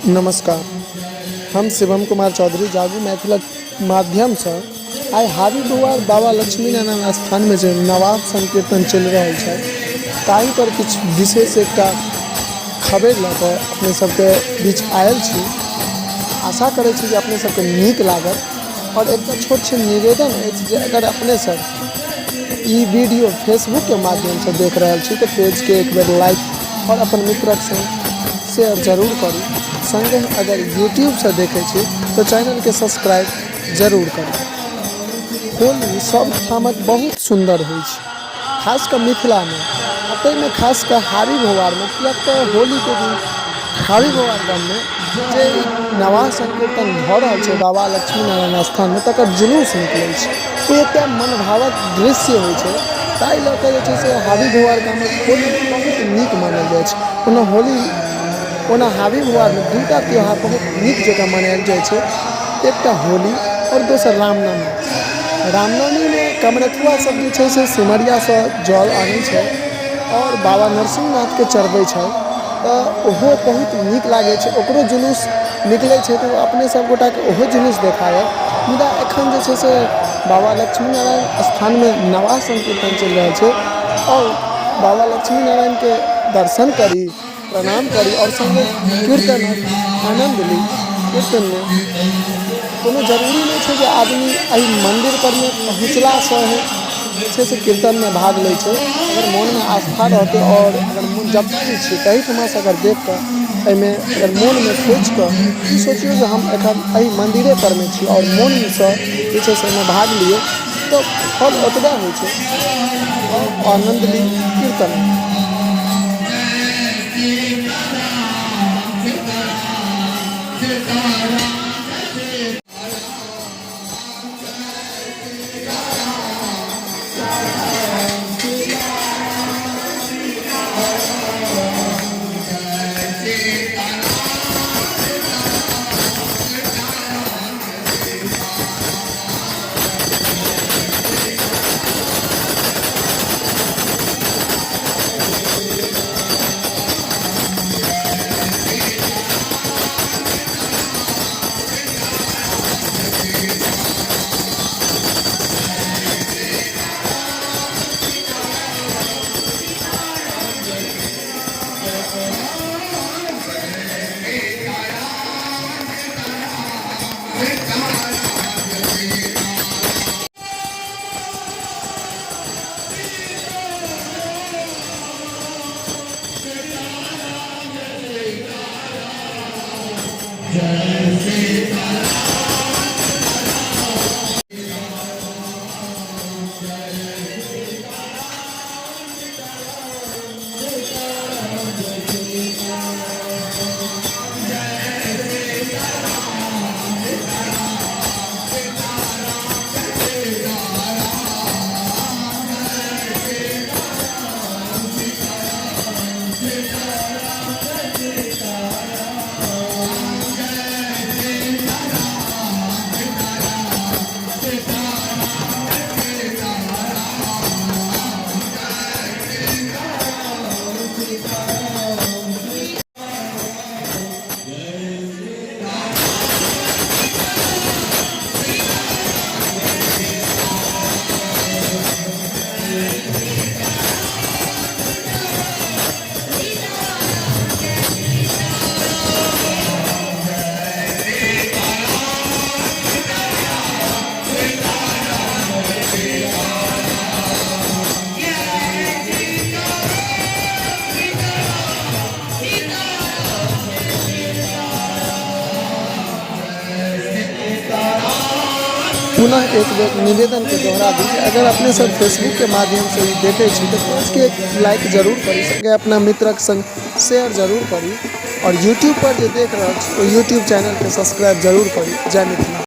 नमस्कार, हम शिवम कुमार चौधरी जागू मैथिलक माध्यमसँ आइ हावीबुआर बाबा लक्ष्मी नारायण स्थानमे जे नवाब संकीर्तन चलि रहल छै ताहि पर किछु विशेष एकटा खबरि लऽ कऽ अपने सबके बीच आयल छी। आशा करै छी जे अपने सबके नीक लागत आओर एकटा छोट छिन निवेदन अछि जे अगर अपने सब ई वीडियो फेसबुकके माध्यमसँ देख रहल छी तऽ पेजके एक बेर लाइक आओर अपन मित्रक सङ्ग शेयर जरूर करू। सङ्गहि अगर यूट्यूबसँ देखै छी तऽ चैनलके सब्सक्राइब जरूर करू। होली सब ठामक बहुत सुन्दर होइ छै, खास कऽ मिथिलामे आ ताहिमे खास कऽ हारी भौआरमे, किएक तऽ होलीके दिन हारी भौआर गाममे जे नवाह संकीर्तन भऽ रहल छै बाबा लक्ष्मी नारायण स्थानमे, तकर जुलूस निकलै छै। ओ एकटा मनभावक दृश्य होइ छै। ताहि लऽ कऽ जे छै से हावी भौआर गामक होली बहुत नीक मानल जाइ छै। ओना होली, ओना हावी भौआरमे दूटा त्यौहार बहुत नीक जकाँ मनायल जाइ छै, एकटा होली आओर दोसर रामनवमी। रामनवमीमे कमरथुआ सब जे छै से सिमरियासँ जल आनै छै आओर बाबा नरसिंहनाथके चढ़बै छै, तऽ ओहो बहुत नीक लागै छै। ओकरो जुलूस निकलै छै तऽ ओ अपने सब गोटाके ओहो जुलूस देखायत। मुदा एखन जे छै से बाबा लक्ष्मी नारायण स्थानमे नवाह संकीर्तन चलि रहल छै आओर बाबा लक्ष्मी नारायणके दर्शन करी, प्रणाम करी आओर सङ्गे कीर्तनक आनन्द ली। कीर्तनमे कोनो जरूरी नहि छै जे आदमी एहि मन्दिरपर मे पहुँचलासँ ही जे छै से कीर्तनमे भाग लै छै। अगर मोनमे आस्था रहतै आओर अगर मोन जतऽ भी छी तहीठुमासँ अगर देखि कऽ एहिमे अगर मोनमे सोचि कऽ ई सोचियौ जे हम एखन एहि मन्दिरेपर मे छी आओर मोनसँ जे छै से एहिमे भाग लियौ तऽ फल ओतबे होइ छै। आओर आनन्द ली कीर्तन। पुनः एक बेर निवेदनके दोहरा दी जे अगर अपने सब फेसबुकके माध्यमसँ ई देखै छी तऽ पेजके एक लाइक जरूर करी, सङ्गे अपना मित्रक सङ्ग शेयर जरूर करी आओर यूट्यूबपर जे देख रहल छी ओ यूट्यूब चैनलके सब्सक्राइब जरूर करी। जय मिथिला।